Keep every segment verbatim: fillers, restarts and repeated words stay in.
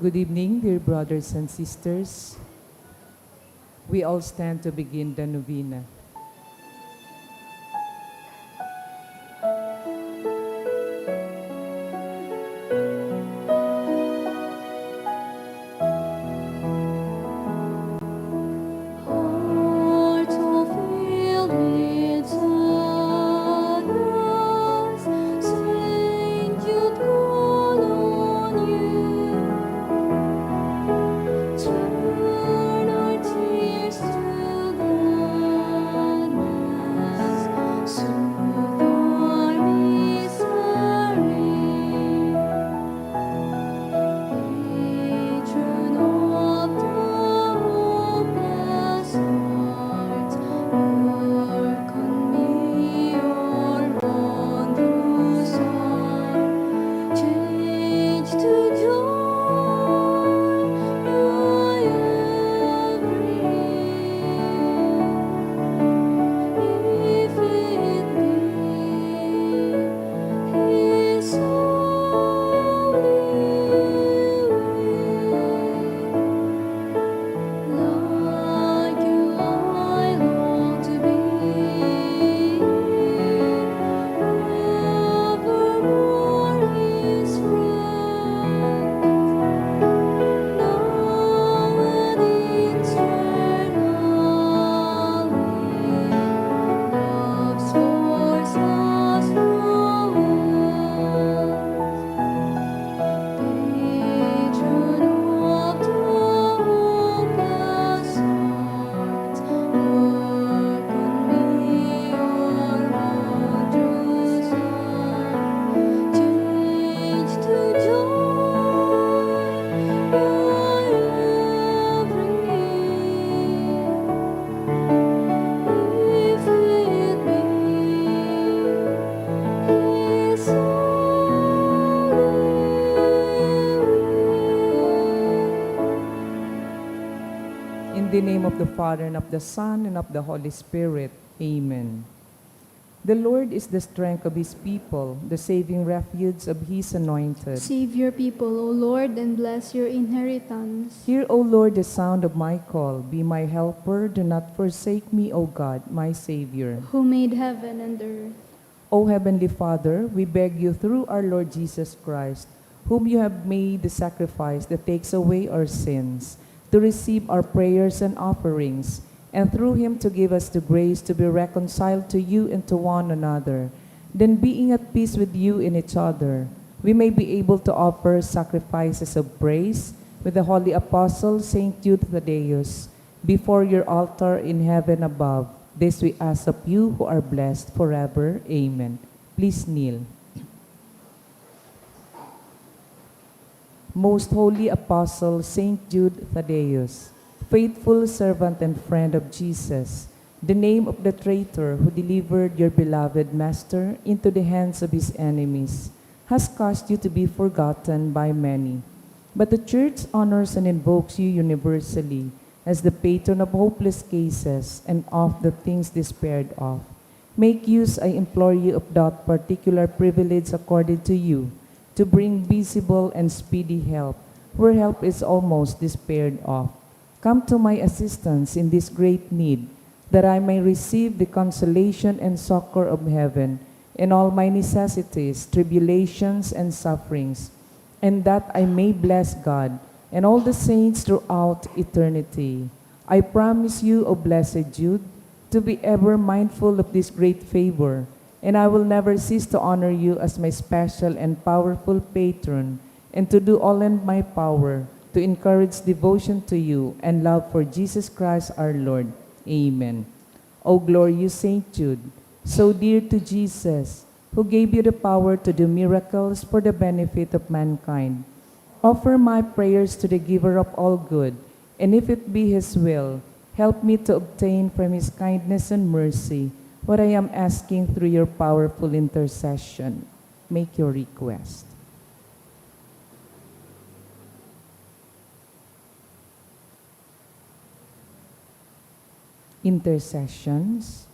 Good evening, dear brothers and sisters. We all stand to begin the novena. Hearts all filled with sadness, Saint Jude call on you. Turn our tears to gladness, soothe our misery. Patron of the hopeless heart, work on me, your wondrous heart. Change to joy my every grief, if it be His holy will. Like you, I long to be forevermore His friend. Now and eternally, love's force has ruled. Patron of the hopeless heart, work on me your wondrous heart. Change to joy my every grief, if it be His holy will. In the name of the Father, and of the Son, and of the Holy Spirit. Amen. The Lord is the strength of His people, the saving refuge of His anointed. Save your people, O Lord, and bless your inheritance. Hear, O Lord, the sound of my call. Be my helper. Do not forsake me, O God, my Savior. Who made heaven and earth. O Heavenly Father, we beg you through our Lord Jesus Christ, whom you have made the sacrifice that takes away our sins, to receive our prayers and offerings, and through him to give us the grace to be reconciled to you and to one another. Then, being at peace with you and each other, we may be able to offer sacrifices of praise with the holy apostle Saint Jude Thaddeus before your altar in heaven above. This we ask of you who are blessed forever. Amen. Please kneel. Most Holy Apostle Saint Jude Thaddeus, faithful servant and friend of Jesus, the name of the traitor who delivered your beloved Master into the hands of his enemies, has caused you to be forgotten by many. But the Church honors and invokes you universally as the patron of hopeless cases and of the things despaired of. Make use, I implore you, of that particular privilege accorded to you to bring visible and speedy help where help is almost despaired of. Come to my assistance in this great need, that I may receive the consolation and succor of heaven in all my necessities, tribulations, and sufferings, and that I may bless God and all the saints throughout eternity. I promise you, O blessed Jude, to be ever mindful of this great favor, and I will never cease to honor you as my special and powerful patron, and to do all in my power to encourage devotion to you and love for Jesus Christ our Lord. Amen. O glorious Saint Jude, so dear to Jesus, who gave you the power to do miracles for the benefit of mankind, offer my prayers to the Giver of all good, and if it be His will, help me to obtain from His kindness and mercy what I am asking through your powerful intercession. Make your request. Intercessions.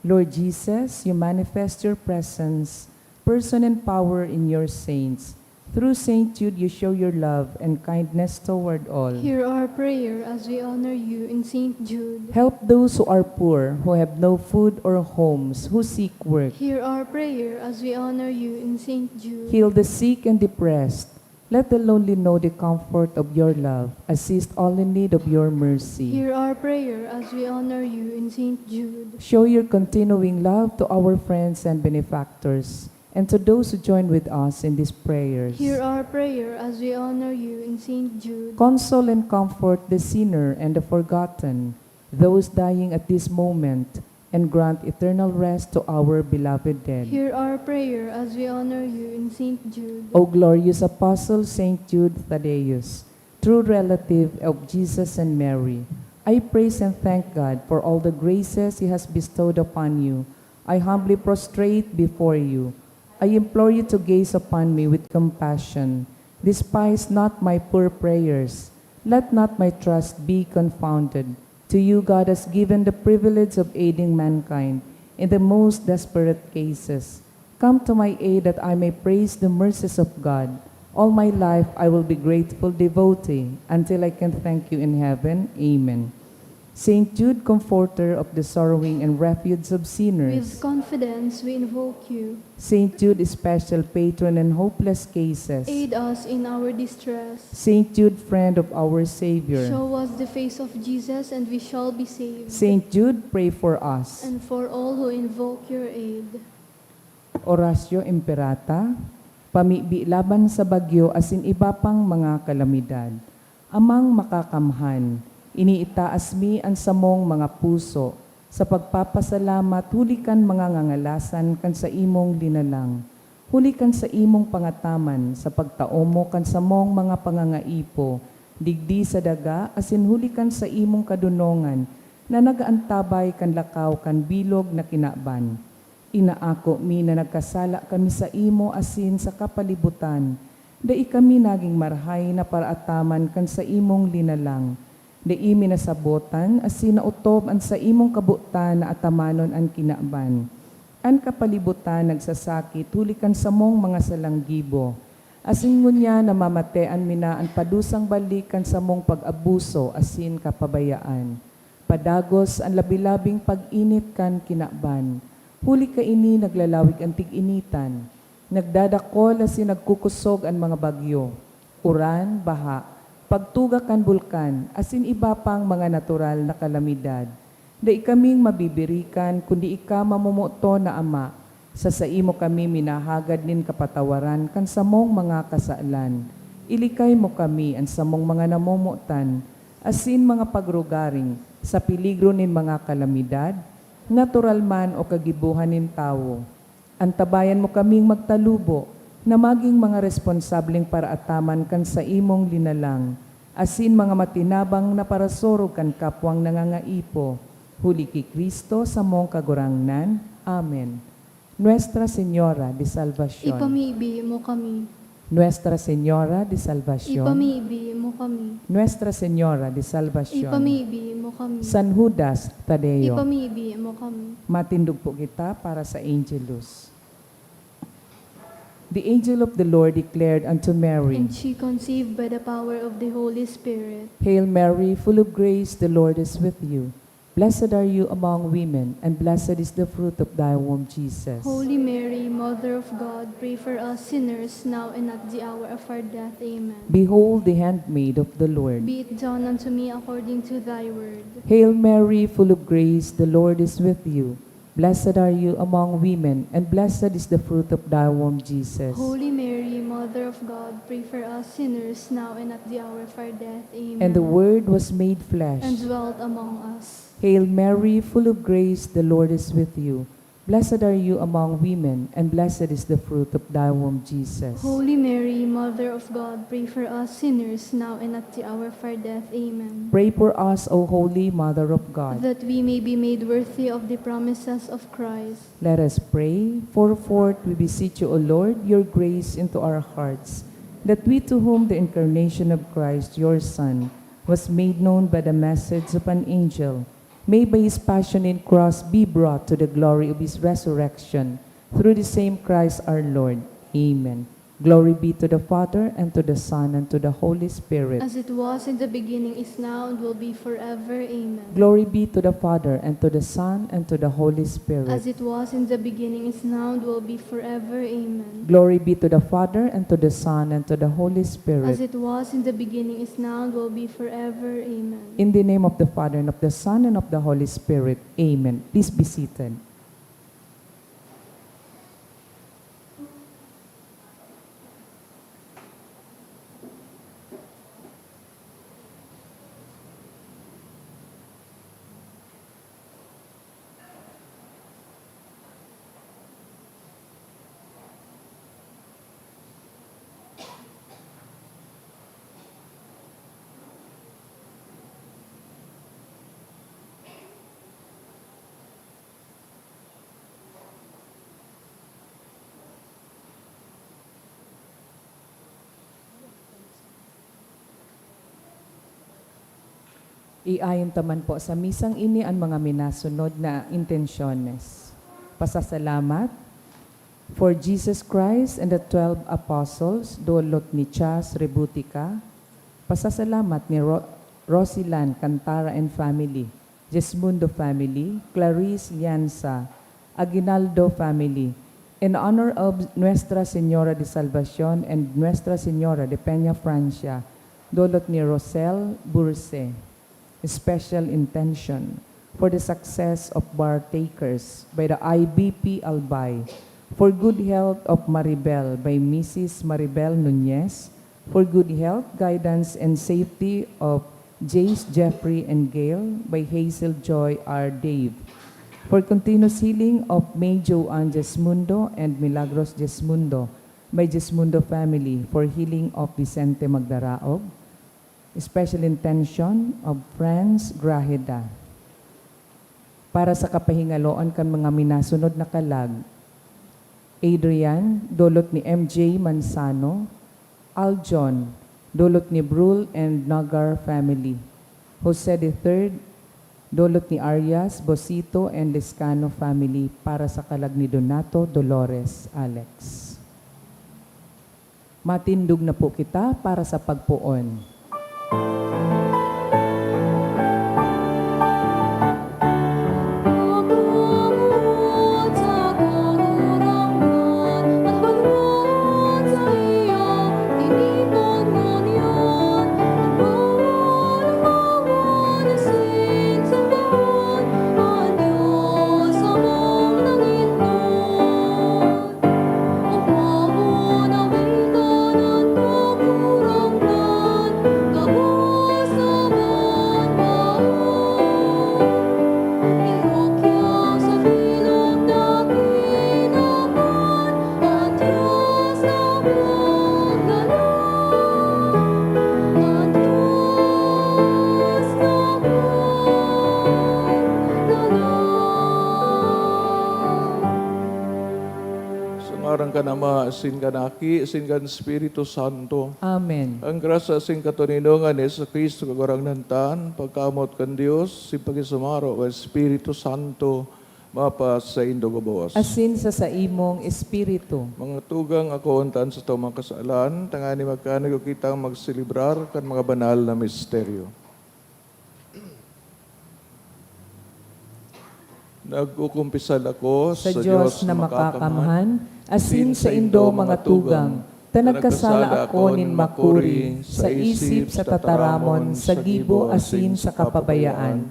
Lord Jesus, you manifest your presence, person, and power in your saints. Through Saint Jude, you show your love and kindness toward all. Hear our prayer as we honor you in Saint Jude. Help those who are poor, who have no food or homes, who seek work. Hear our prayer as we honor you in Saint Jude. Heal the sick and depressed. Let the lonely know the comfort of your love. Assist all in need of your mercy. Hear our prayer as we honor you in Saint Jude. Show your continuing love to our friends and benefactors, and to those who join with us in these prayers. Hear our prayer as we honor you in Saint Jude. Console and comfort the sinner and the forgotten, those dying at this moment, and grant eternal rest to our beloved dead. Hear our prayer as we honor you in Saint Jude. O glorious Apostle Saint Jude Thaddeus, true relative of Jesus and Mary, I praise and thank God for all the graces He has bestowed upon you. I humbly prostrate before you. I implore you to gaze upon me with compassion. Despise not my poor prayers. Let not my trust be confounded. To you God has given the privilege of aiding mankind in the most desperate cases. Come to my aid that I may praise the mercies of God. All my life I will be grateful devotee until I can thank you in heaven. Amen. Saint Jude, comforter of the sorrowing and refuge of sinners. With confidence we invoke you. Saint Jude, special patron in hopeless cases. Aid us in our distress. Saint Jude, friend of our Savior. Show us the face of Jesus and we shall be saved. Saint Jude, pray for us. And for all who invoke your aid. Oratio Imperata, pamibi laban sa bagyo asin iba pang mga kalamidad. Amang Makakamhan, iniitaas mi an samong mga puso sa pagpapasalamat huli kan mga ngangalasan kan saimong linalang, huli kan saimong pangataman sa pagtao mo kan samong mga pangangaipo digdi sa daga asin huli kan saimong kadonongan na nag-aantabay kan lakaw kan bilog na kinaban. Inaako mi na nagkasala kami saimo asin sa kapalibutan. Dai kami nagin marahay na paraataman kan saimong linalang. Dai mi nasabotan asin naotob an saimong kabotan na atamanon an kinaban. An kapalibutan nagsasakit huli kan samong mga salang gibo, asin ngunyan namamatean mi na an padusang balik kan samong pag-abuso asin kapabayaan. Padagos an labi-labing pag-init kan kinaban, huli kaini naglalawig an tig-initan. Nagdadakol asin nagkukosog an mga bagyo, uran, baha, pagtuga kan bulkan, asin iba pang mga natural na kalamidad. Dai kaming mabibirikan kundi ika mamomoton na Ama. Sa saimo kami minahagad nin kapatawaran kan samong mga kasalan. Ilikay mo kami, an samong mga namomotan, asin mga pagrugaring sa peligro nin mga kalamidad, natural man o kagibohan nin tawo. Antabayan mo kaming magtalubo na magin mga responsableng paraataman kan saimong linalang, asin mga matinabang na parasurog kan kapwang nangangaipo, huli ki Cristo, samong Kagurangnan. Amen. Nuestra Señora de Salvacion. Ipamibi mo kami. Nuestra Señora de Salvacion. Ipamibi mo kami. Nuestra Señora de Salvacion. Ipamibi mo kami. San Judas Tadeo. Ipamibi mo kami. Matindog po kita para sa Angelus. The angel of the Lord declared unto Mary, And she conceived by the power of the Holy Spirit. Hail Mary, full of grace, the Lord is with you. Blessed are you among women, and blessed is the fruit of thy womb, Jesus. Holy Mary, Mother of God, pray for us sinners now and at the hour of our death. Amen. Behold the handmaid of the Lord. Be it done unto me according to thy word. Hail Mary, full of grace, the Lord is with you. Blessed are you among women, and blessed is the fruit of thy womb, Jesus. Holy Mary, Mother of God, pray for us sinners now and at the hour of our death. Amen. And the Word was made flesh. And dwelt among us. Hail Mary, full of grace, the Lord is with you. Blessed are you among women, and blessed is the fruit of thy womb, Jesus. Holy Mary, Mother of God, pray for us sinners now and at the hour of our death. Amen. Pray for us, O Holy Mother of God. That we may be made worthy of the promises of Christ. Let us pray. Pour forth, we beseech you, O Lord, your grace into our hearts, that we, to whom the incarnation of Christ, your Son, was made known by the message of an angel, may by his passion and cross be brought to the glory of his resurrection, through the same Christ our Lord. Amen. Glory be to the Father, and to the Son, and to the Holy Spirit. As it was in the beginning, is now, and will be forever. Amen. Glory be to the Father, and to the Son, and to the Holy Spirit. As it was in the beginning, is now, and will be forever. Amen. Glory be to the Father, and to the Son, and to the Holy Spirit. As it was in the beginning, is now, and will be forever. Amen. In the name of the Father, and of the Son, and of the Holy Spirit. Amen. Please be seated. Iayon ta man po sa misang ini an mga minasunod na intensyones. Pasasalamat, for Jesus Christ and the Twelve Apostles, dolot ni Chas Rebutica. Pasasalamat ni Ro-, Rosilan Cantara and family, Gismundo family, Clarice Lianza, Aguinaldo family, in honor of Nuestra Señora de Salvacion and Nuestra Señora de Peña Francia, dolot ni Rosel Burse. Special intention for the success of bar takers by the I B P Albay, for good health of Maribel by Missus Maribel Nunez, for good health, guidance, and safety of Jace, Jeffrey, and Gail by Hazel Joy R. Dave, for continuous healing of May Joan Gismundo and Milagros Gismundo by Gismundo family, for healing of Vicente Magdaraob, special intention of Franz Grajeda. Para sa kapahingaloan kan mga minasunod na kalag, Adrian, dolot ni M J Manzano, Aljon, dolot ni Brul and Nagar family, Jose the third, dolot ni Arias, Bosito, and Lescano family, para sa kalag ni Donato Dolores Alex. Matindog na po kita para sa pagpoon. Sa ngaran kan Ama, asin kan Aki, asin kan Espiritu Santo. Amen. An grasya asin katoninongan ni Jesu-Cristo, Kagurangnan ta, an pagkamoot kan Dios, asin pakisumaro kan Espiritu Santo, mapasaindo gabos. Asin sa saimong espiritu. Mga tugang, akoon ta an satong mga kasalan, tanganing magkanigwa kitang magselebrar kan mga banal na misteryo. Nagkukumpisal ako sa Dios na makakamhan, asin saindo, mga tugang, ta nagkasala ako nin makuri sa isip, sa tataramon, sa gibo, asin sa kapabayaan.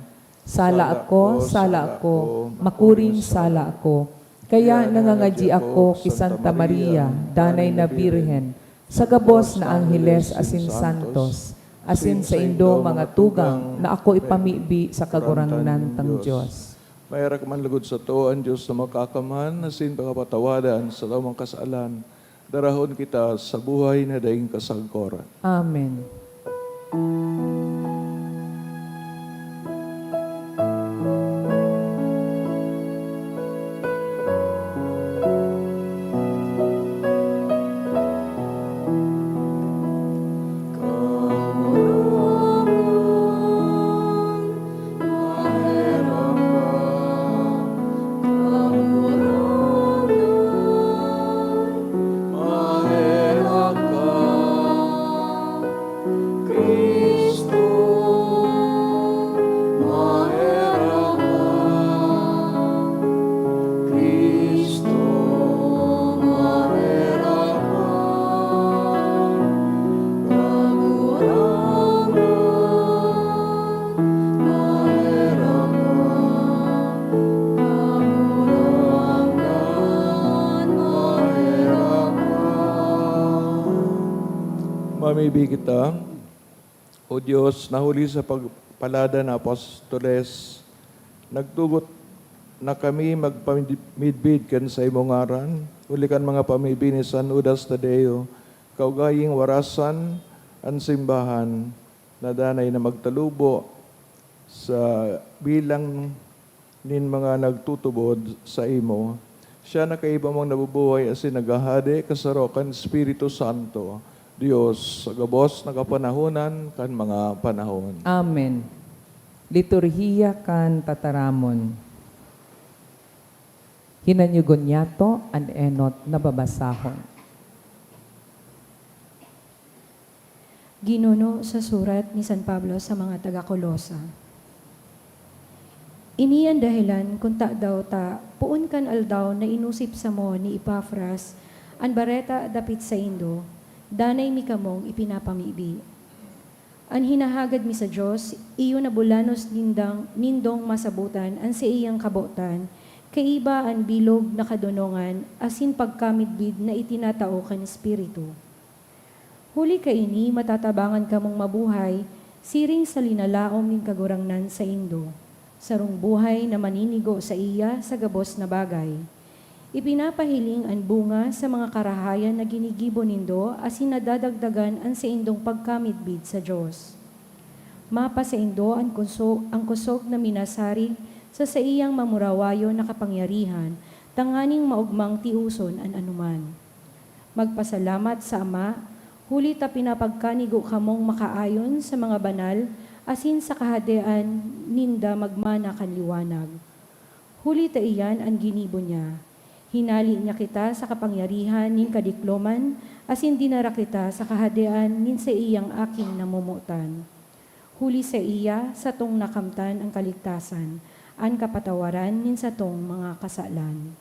Sala ako, sala ako, makuring sala ako. Kaya nangangadyi ako ki Santa Maria, Danay na Birhen, sa gabos na angheles asin santos, asin saindo, mga tugang, na ako ipamibi sa Kagurangnan tang Dios. Maherak man logod sato an Dios na makakamhan, asin pakapatawadan sa lamang kasalan, darahon kita sa buhay na daing kasagkoran. Amen. Mamibi kita, O Dios, na huli sa pagpalada na apostoles, nagtugot na kami magpamidbid kan saimong ngaran, huli kan mga pamibi ni San Judas Tadeo, kaugaying warasan an simbahan, na danay na magtalubo sa bilang nin mga nagtutubod saimo. Siya na kaiba mong nabubuhay asin naghahade kasaro kan Espiritu Santo, Dios, sa gabos na kapanahonan kan mga panahon. Amen. Liturhiya kan Tataramon. Hinanyugon niyato an enot na babasahon. Ginuno sa surat ni San Pablo sa mga taga-Colosa. Ini an dahelan kun tadaw ta poon kan aldaw na inosip samo ni Epafras an bareta dapit saindo, danay mi kamong ipinapamibi. An hinahagad mi sa Dios, iyo na bulanos nindang, nindong masabotan an saiyang kabotan, kaiba an bilog na kadonongan asin pagkamidbid na itinatao kan Espiritu. Huli kaini, matatabangan kamong mabuhay siring sa linalaom nin Kagurangnan saindo, sarong buhay na maninigo saiya sa gabos na bagay. Ipinapahiling an bunga sa mga karahayan na ginigibo nindo asin nadadagdagan an saindong pagkamidbid sa Dios. Mapasaindo an kunso-, an kusog na minasarig sa saiyang mamurawayon na kapangyarihan tanganing maogmang tioson an anoman. Magpasalamat sa Ama, huli ta pinapagkanigo kamong makaayon sa mga banal asin sa kahadean ninda magmana kan liwanag. Huli ta iyan an ginibo niya. Hinale niya kita sa kapangyarihan nin kadikloman asin dinara kita sa kahadean nin saiyang Aking namomotan. Huli saiya, satong nakamtan an kaligtasan, an kapatawaran nin satong mga kasalan.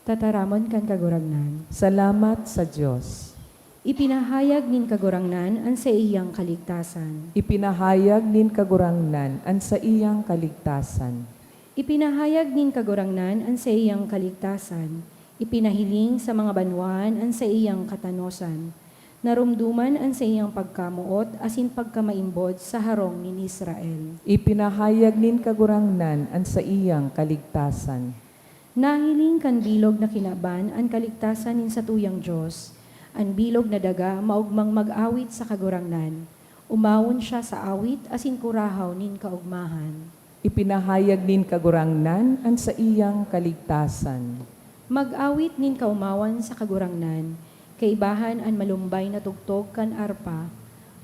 Tataramon kan Kagurangnan. Salamat sa Dios. Ipinahayag nin Kagurangnan an saiyang kaligtasan. Ipinahayag nin Kagurangnan an saiyang kaligtasan. Ipinahayag nin Kagurangnan an saiyang kaligtasan. Ipinahiling sa mga banwaan an saiyang katanosan. Naromdoman an saiyang pagkamoot asin pagkamaimbod sa harong nin Israel. Ipinahayag nin Kagurangnan an saiyang kaligtasan. Nahiling kan bilog na kinaban an kaligtasan nin satuyang Dios. An bilog na daga maogmang mag-awit sa Kagurangnan. Umawon siya sa awit asin kurahaw nin kaogmahan. Ipinahayag nin Kagurangnan an saiyang kaligtasan. Mag-awit nin kaomawan sa Kagurangnan. Kaibahan an malumbay na tugtog kan arpa.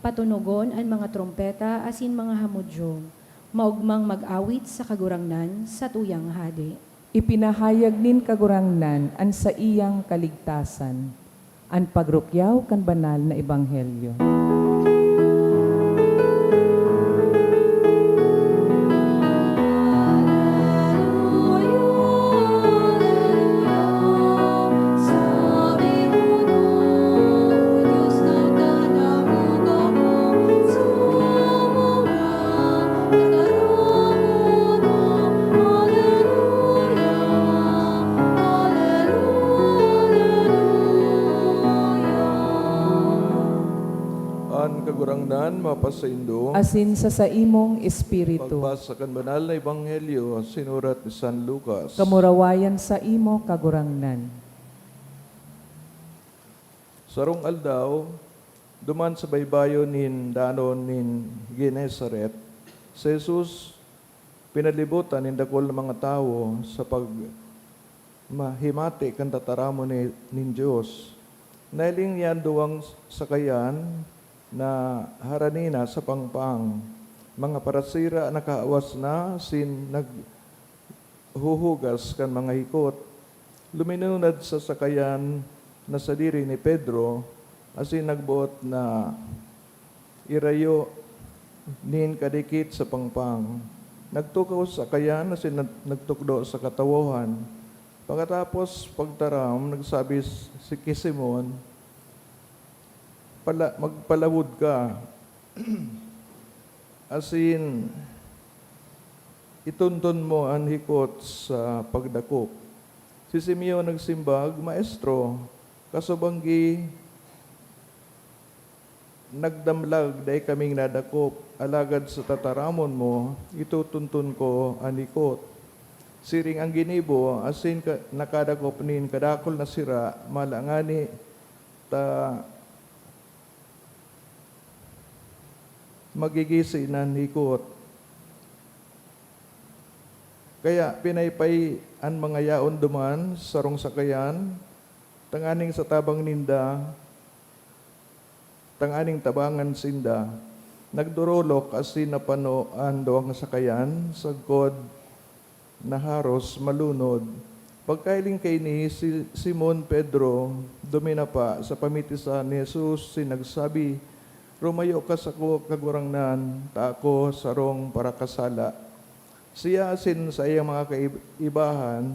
Patunogon an mga trompeta asin mga hamudyong. Maogmang mag-awit sa Kagurangnan, satuyang Hade. Ipinahayag nin Kagurangnan an saiyang kaligtasan. An pagrukyaw kan banal na ebanghelyo. An Kagurangnan mapasaindo. Asin sa saimong espiritu. Pagbasa kan Banal na Ebanghelyo sinurat ni San Lucas. Kamurawayan saimo, Kagurangnan. Sarong aldaw, duman sa baybayon nin danon nin Genesaret, si Jesus pinalibutan nin dakul na mga tawo sa pag-, ma-, himati kan tataramon ni, nin Dios. Nahiling niya an duwang sakayan na harani na sa pangpang, mga parasira na kahawas na asin naghuhugas kan mga hikot. Luminunad sa sakayan na sadiri ni Pedro asin nagboot na irayo nin kadikit sa pangpang. Nagtukaw sa sakayan asin nag-, nagtukdo sa katawohan. Pakatapos pagtaram, nagsabi s-, si, ki Simon, "Pala-, magpalawod ka, asin itunton mo an hikot sa pagdakop." Si Simeon nagsimbag, "Maestro, kasubanggi nagdamlag, dai kaming nadakop, alagad sa tataramon mo, itutunton ko an likot. Siring an ginibo, asin ka-, nakadakop nin kadakul na sira, mala ngani ta magigisi nan hikot. Kaya pinaypay an mga yaon duman sa sarong sakayan, tanganing sa tabang ninda, tanganing tabangan sinda. Nagdorolok asin napano an duwang sakayan, sagkod na haros malunod. Pagkahiling kaini, si Simon Pedro duminapa sa pamitisan ni Jesus, asin nagsabi, "Rumayo ka sako, Kagurangnan, ta ako sarong parakasala." Siya asin saiyang mga kaibahan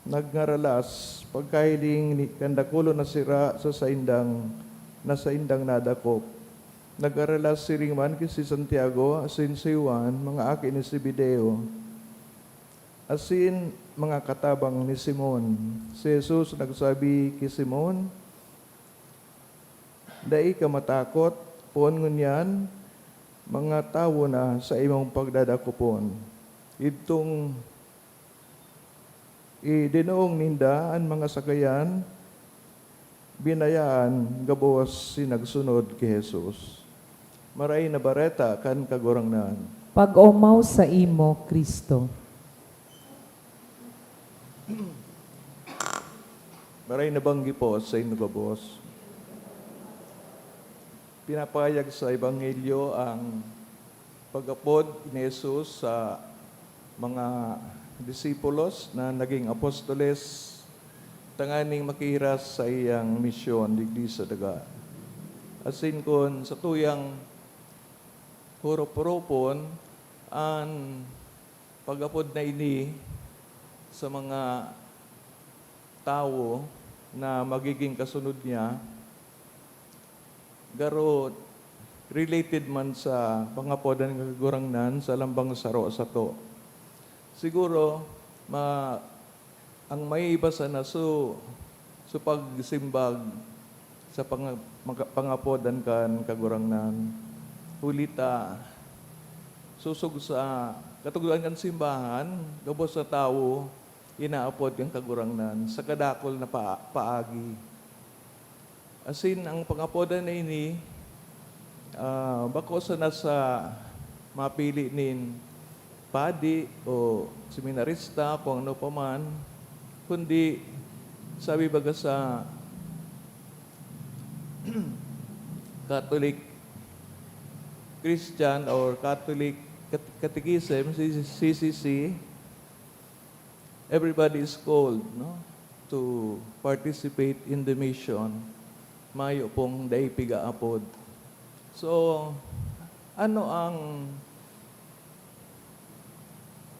nagngaralas pagkahiling ni, kan dakulon na sira sa saindang, na saindang nadakop. Nagngaralas siring man ki si Santiago asin si Juan, mga aki ni Zebedeo, asin mga katabang ni Simon. Si Jesus nagsabi ki Simon, "Dai ka matakot, poon ngunyan, mga tawo na sa imong pagdadakopon." Idtong idinoong ninda an mga sakayan, binayaan gabos si nagsunod ki Jesus. Maray na Bareta kan Kagurangnan. Pag-omaw saimo, Cristo. Maray na banggi po saindo gabos. Pinapahayag sa Ebanghelyo ang pag-apod ni Jesus sa mga disipulos na naging apostoles tanganing makihiras sa iyang misyon digdi sa daga. Asin kun satuyang hurup-hurupon an pag-apod na ini sa mga tawo na magiging kasunod niya, garo related man sa pangapodan kan Kagurangnan sa lambang saro sato. Siguro, ma-, ang maiiba sana so, so pagsimbag sa panga-, maka-, pangapodan kan Kagurangnan. Huli ta, sosog sa katugoan kan simbahan, gabos na tawo inaapod kan Kagurangnan sa kadakul na pa-, paagi. Asin ang pangapodan na ini, ah, bako sana sa mapili nin padi o seminarista, kung ano pa man, kundi sabi baga sa Catholic Christian or Catholic Cat-, Catechism, C C C, everybody is called, no, to participate in the mission. Mayo pong dai pigaapod. So, ano ang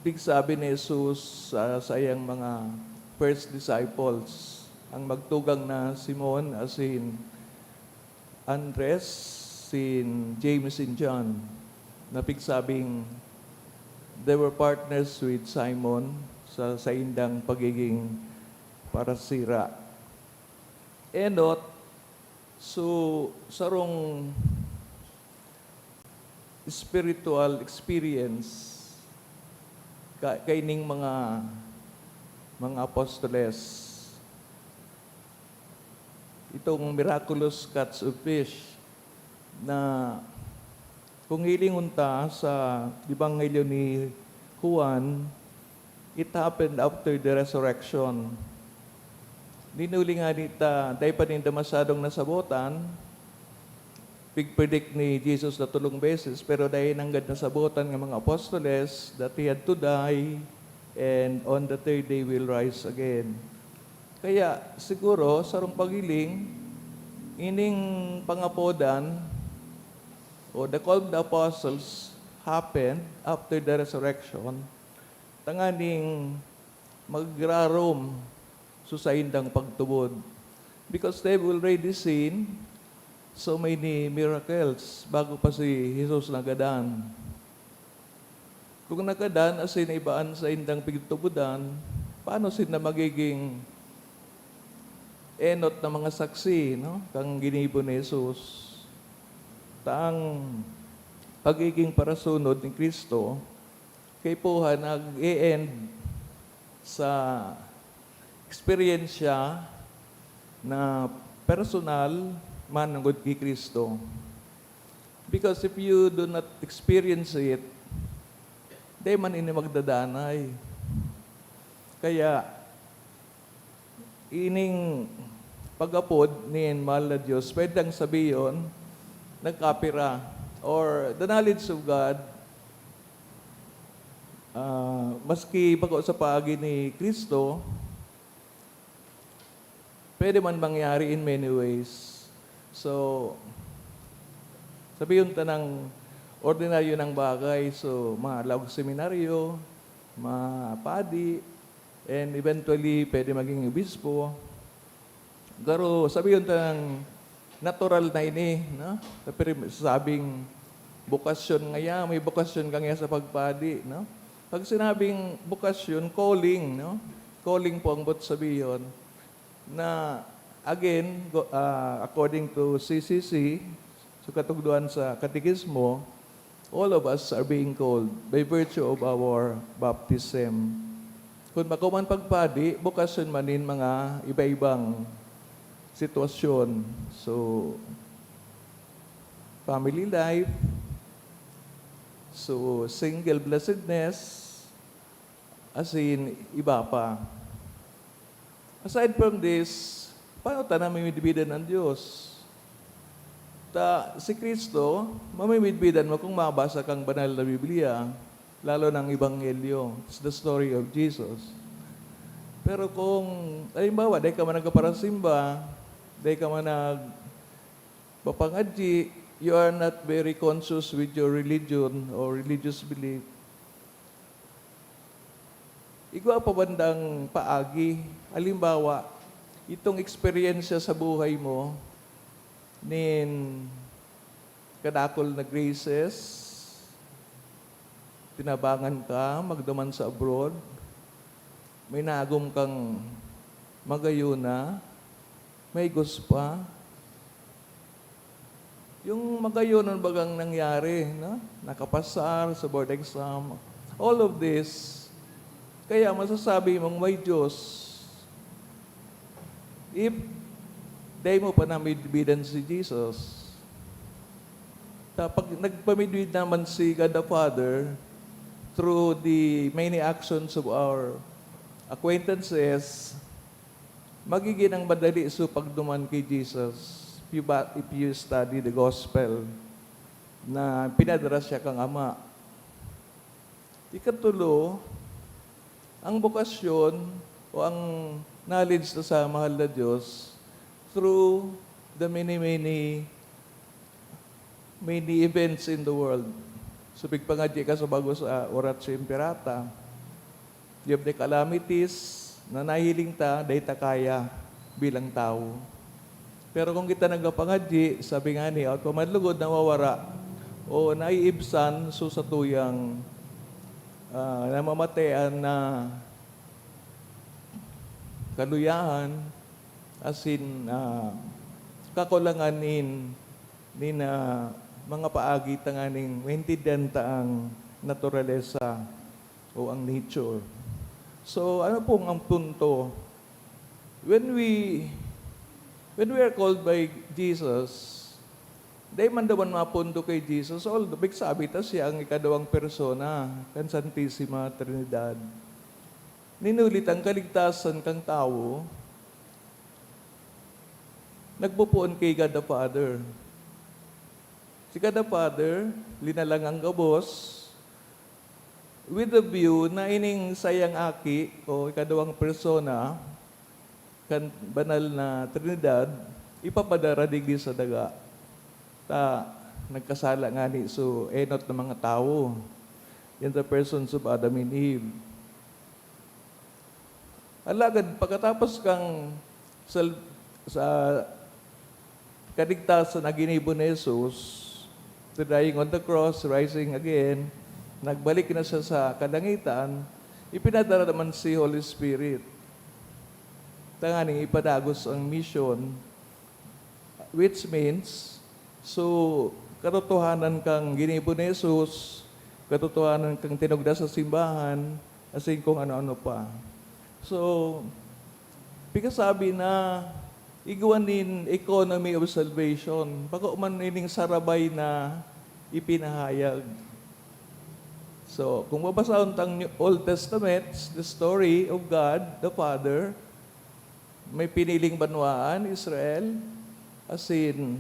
pigsabi ni Jesus sa saiyang mga first disciples? Ang magtugang na Simon asin Andres, sin James, and John, na pigsabing they were partners with Simon sa saindang pagiging parasira. Enot, so, sarong spiritual experience ka-, kaining mga, mga apostoles. Itong miraculous catch of fish na kung hilingon ta sa Ebanghelyo ni Juan, it happened after the resurrection. Dinuli ngani ta, dai pa ninda masyadong nasabotan, pig-predict ni Jesus na tolong beses, pero dai nanggad nasabotan ng mga apostoles that he had to die and on the third day will rise again. Kaya, siguro, sarong paghiling, ining pangapodan o the call of the apostles happened after the resurrection, tanganing magrarom sa saindang pagtubod. Because they've already seen so many miracles bago pa si Jesus nagadan. Kung nagadan asin naiba an saindang pigtutubodan, paano sinda magiging enot na mga saksi, no, kan ginibo ni Jesus? Ta ang pagiging parasunod ni Cristo kaipuhan nag-e-end sa eksperyensya na personal manongod ki Cristo. Because if you do not experience it, di man ini magdadanay. Kaya, ining pag-apod nin mahal na Dios, pwede tang sabihon, nagkapira, or the knowledge of God, ah, maski bako sa paagi ni Cristo, pwede man mangyari in many ways. So, sabihon ta ng ordinaryo ng bagay. So, mga laog seminaryo, mga padi, and eventually, pwede maging obispo. Pero sabihon ta ng natural na ini, no? Sa prim-, sabing bokasyon ngaya, may bokasyon ka ngaya sa pagpadi, no? Pag sinabing bokasyon, calling, no? Calling po ang bot sabihon na, again, go-, ah, according to C C C, so katugduan sa katekismo, all of us are being called by virtue of our baptism. Kun bako man pagpadi, bokasyon man nin mga iba-ibang sitwasyon. So, family life, so, single blessedness, asin iba pa. Aside from this, paano ta namimidbidan an Dios? Ta si Cristo, mamimidbidan mo kung mabasa kang banal na Biblia, lalo na ang Ebanghelyo. It's the story of Jesus. Pero kung, halimbawa, dai ka man nagpaparasimba, dai ka man nagpapangadyi, you are not very conscious with your religion or religious belief, igwa pa bandang paagi. Halimbawa, itong eksperyensya sa buhay mo nin kadakul na graces, tinabangan ka magduman sa abroad, may naagom kang magayona, may guspa. Yung magayonon bagang nangyari, no? Nakapasar sa board exam. All of this, kaya masasabi mong may Diyos. If dai mo pa namidbidan si Jesus. Ta-, pag nagpamidbid naman si God the Father through the many actions of our acquaintances, magigin ang madali so pagduman ki Jesus if you ba-, if you study the gospel na pinadara siya kang Ama. Ikatulo, ang bokasyon o ang knowledge ta sa mahal na Diyos through the many, many, many events in the world. So, pigpangadyi ka sa bago sa Oratio Imperata, you have the calamities na nahihiling ta, dai ta kaya bilang tawo. Pero kung kita nagpapangadyi, sabi nga ni, at pamanlugod nawawara o naiibsan, so satuyang, ah, namamatean na kaluyahan, asin, ah, kakulangan nin, nin, ah, mga paagi tanganing maintindihan ta ang naturalesa o ang nature. So, ano pong ang punto? When we, when we are called by Jesus, dai man daw man mapondo ki Jesus, although big sabi ta siya ang ikadawang persona kan Santisima Trinidad. Ninulit ang kaligtasan kang tawo, nagpupoon ki God the Father. Si God the Father, linalang ang gabos, with the view na ining sayang aki o ikadawang persona kan banal na Trinidad, ipapadara digdi sa daga. Ta, nagkasala ngani so enot na mga tawo, in the persons of Adam and Eve. Alagad pagkatapos kang sal-, sa kaligtasan na ginibo ni Jesus, to dying on the cross, rising again, nagbalik na siya sa kalangitan, ipinadara naman si Holy Spirit tanganing ipadagos ang mission, which means, so, katotohanan kang ginibo ni Jesus, katotohanan kang tinugda sa simbahan, asin kung ano-ano pa. So, pigkasabi na igwa nin economy of salvation, bako man ining sarabay na ipinahayag. So, kung babasahon tang New, Old Testament, the story of God, the Father, may piniling banwaan, Israel, asin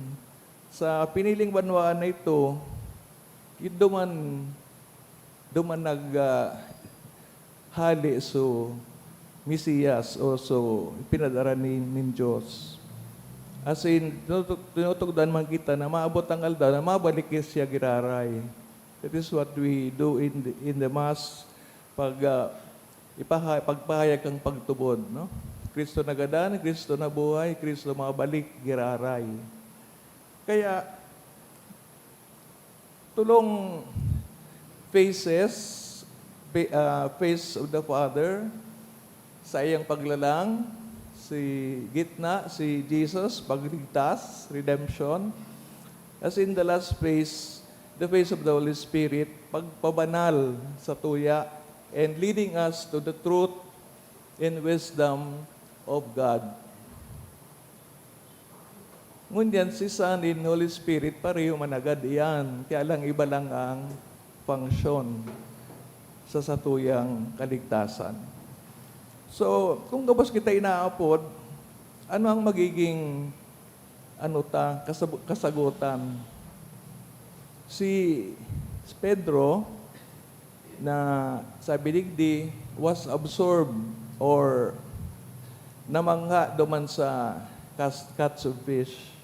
sa piniling banwaan na ito, duman, duman nag, ah, hale so Mesiyas o so pinadara nin, nin Diyos. Asin, tinutu-, tinutugdan man kita na maabot ang aldaw na mabalik siya giraray. That is what we do in the, in the Mass, pag, ah, ipaha-, pagpahayag kang pagtubod, no? Cristo nagadan, Cristo nabuhay, Cristo mabalik giraray. Kaya, tolong phases, pha-, ah, phase of the Father, saiyang paglalang, si gitna, si Jesus, pagligtas, redemption. Asin the last phase, the phase of the Holy Spirit, pagpabanal satuya, and leading us to the truth and wisdom of God. Ngunyan, si Son and Holy Spirit, pareho managad iyan, kaya lang iba lang ang function sa satuyang kaligtasan. So, kung gabos kita inaapod, ano ang magiging, ano ta, kasab-, kasagutan? Si Pedro, na sabi digdi, was absorbed or namangha duman sa cas-, catch of fish.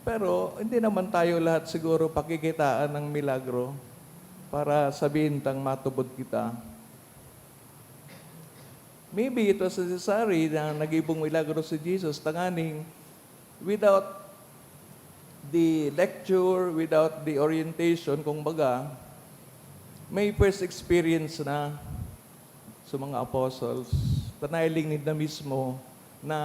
Pero hindi naman tayo lahat siguro pakikitaan ng milagro para sabihin tang matubod kita. Maybe it was necessary na nagibong milagro si Jesus tanganing without the lecture, without the orientation, kung baga, may first experience na sa mga apostles. Tanay lingid na mismo na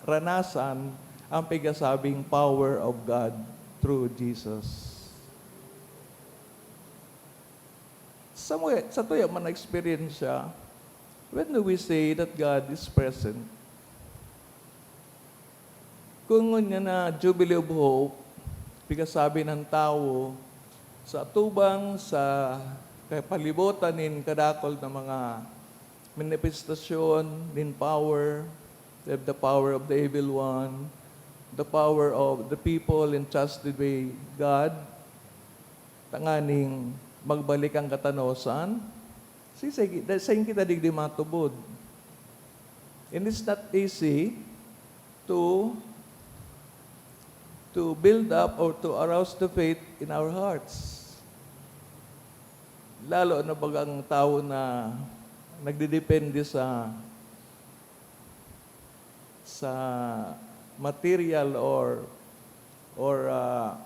ranasan ang pigasabing power of God through Jesus. Sa, sa tuya man na eksperyensya, when do we say that God is present? Kun ngunyan na Jubilee of Hope, pigasabi nin tawo sa atubang sa kapalibotan nin kadakul na mga manifestasyon nin power, the, the power of the evil one, the power of the people entrusted by God, tanganing magbalik ang katanosan, si, si, sain kita digdi matubod. And it's not easy to, to build up or to arouse the faith in our hearts. Lalo na bagang tawo na nagdedepende sa, sa material or, or, ah,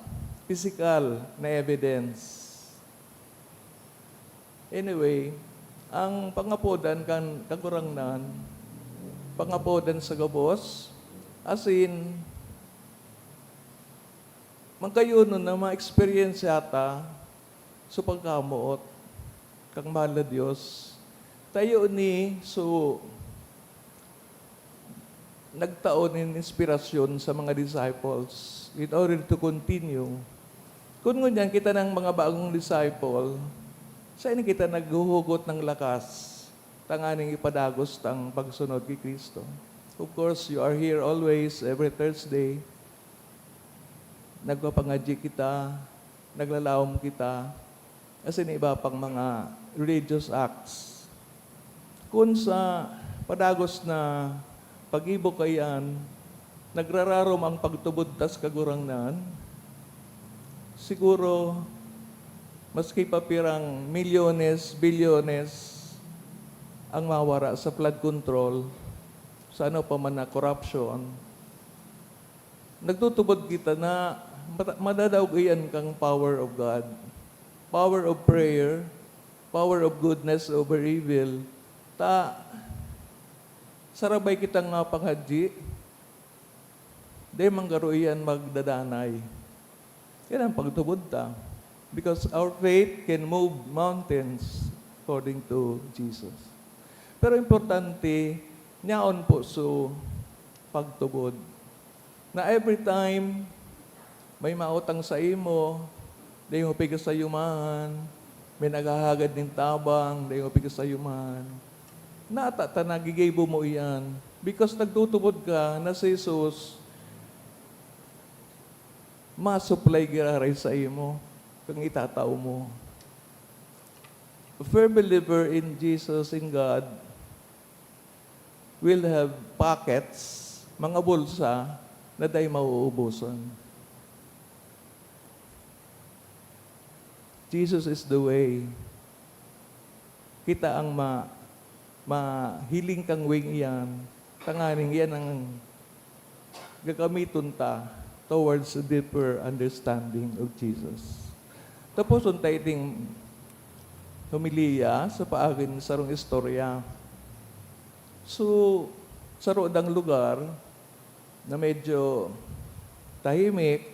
pisikal na evidence. Anyway, ang pangapodan kan Kagurangnan, pangapodan sa gabos, asin magkayunon na ma-experience ta so pagkamoot kan mahal na Dios. Tayo ni so nagtao nin inspirasyon sa mga disciples in order to continue. Kun ngunyan kita ng mga bagong disciple, sain kita naghuhugot ng lakas tanganing ipadagos tang pagsunod ki Cristo? Of course, you are here always, every Thursday. Nagpapangadyi kita, naglalawom kita, asin iba pang mga religious acts. Kun sa padagos na paggibo kaiyan, nagrararom ang pagtubod ta sa Kagurangnan, siguro, maski pa pirang milyones, bilyones ang mawara sa flood control, sa ano pa man na korupsyon, nagtutubod kita na mata-, madadaog iyan kang power of God, power of prayer, power of goodness over evil. Ta, sarabay kitang mapangadyi, dai man garo iyan magdadanay. Yan ang pagtubod ta. Because our faith can move mountains according to Jesus. Pero importante, nyaon po so pagtubod. Na every time may mautang sa imo, dai mo pigkasayumahan, may naghahagad nin tabang, dai mo pigkasayumahan. Nata ta nagigibo mo iyan because nagtutubod ka na si Jesus ma-supply giraray sa imo kung itatao mo. A firm believer in Jesus, in God, will have pockets, mga bulsa, na dai mauubusan. Jesus is the way. Kita ang ma-, mahiling kang wing iyan, tanganing iyan ang gagamiton ta towards a deeper understanding of Jesus. Taposon ta ining homilya sa paagi nin sarong istorya. So, saro dang lugar na medyo tahimik,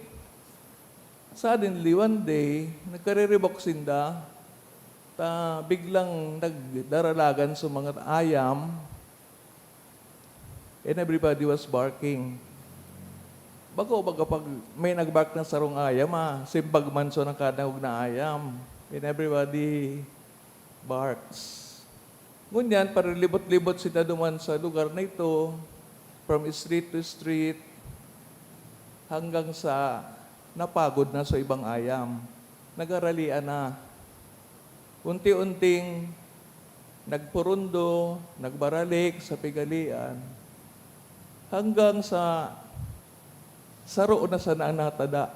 suddenly, one day, nagkariribok sinda, ta biglang nagdaralagan sa mga ayam, and everybody was barking. Bako, baga pag may nag-bark na sarong ayam, ah, simbag man so nakadangog na ayam. And everybody barks. Ngunyan, parilibot-libot sila duman sa lugar na ito, from street to street, hanggang sa napagod na sa ibang ayam. Nagaralian na. Unti-unting nagpurundo, nagbaralik sa pigalian, hanggang sa saro na sana ang natada.